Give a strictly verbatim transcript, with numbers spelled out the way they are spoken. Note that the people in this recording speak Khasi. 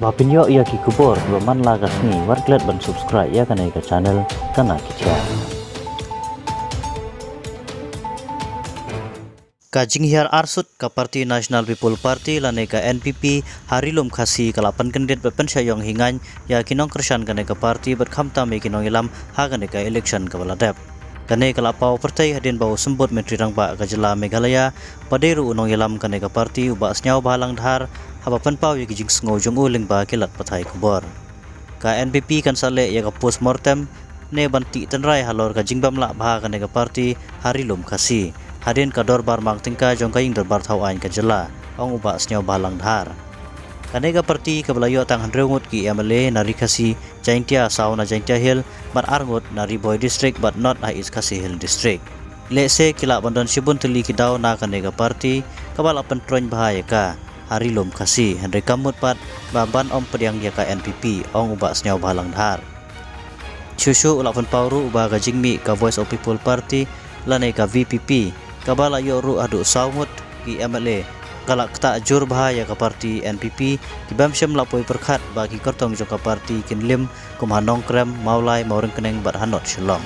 Ba pynïoh ïa ki khubor kiba man la ka sngi, wat klet ban subscribe ïa kane ka channel Kana Khithiah. Ka jinghiar arsut ka party National People Party lane ka N P P ha Ri Lum Khasi ka la pynkyndit bad pynshah ïong hi ngaiñ ïa ki nongkyrshan kane ka party bad khamtam ïa ki nongïalam ha kane ka election kaba la dep. Kane ka la paw pyrthei hadien ba u symbud Myntri Rangbah ka jylla Meghalaya, ba dei ruh u nongïalam kane ka party, u Bah Sniawbhalang Dhar, haba pynpaw ïa ki jingsngew jong u lyngba ki lad pathai khubor. Ka N P P kan sa leh ïa ka post mortem ne ban tih tynrai halor ka jingbym lah bha kane ka party ha Ri Lum Khasi, hadien ka dorbar mang tyngka jong ka Ïing Dorbar Thaw Aiñ ka jylla, ong u Bah Sniawbhalang Dhar. Kane ka party kaba la ïoh tang hynriew ngut ki M L A na Ri Khasi, Jaintia, saw na Jaintia Hills, bad ar ngut na Ri Bhoi District bad nod ha East Khasi Hills District. Lehse ki lah ban don shibun tylli ki daw na kane ka party kaba la pyntroiñ bha ïa ka ha Ri Lum Khasi, hynrei kam mut pat ba ban ym pdiang ïa ka N P P, ong u Bah Sniawbhalang Dhar. Shuh shuh u la pynpaw ruh ba ka jingmih ka Voice of People Party lane ka V P P, kaba la ïoh ruh haduh saw ngut ki M L A, ka la ktah jur bha ïa ka party N P P, kiba ym shym la poi pyrkhat ba ki kyrtong jong ka party kin lim kum ha Nongkrem, Mawlai, Mawryngkneng bad ha North Shillong.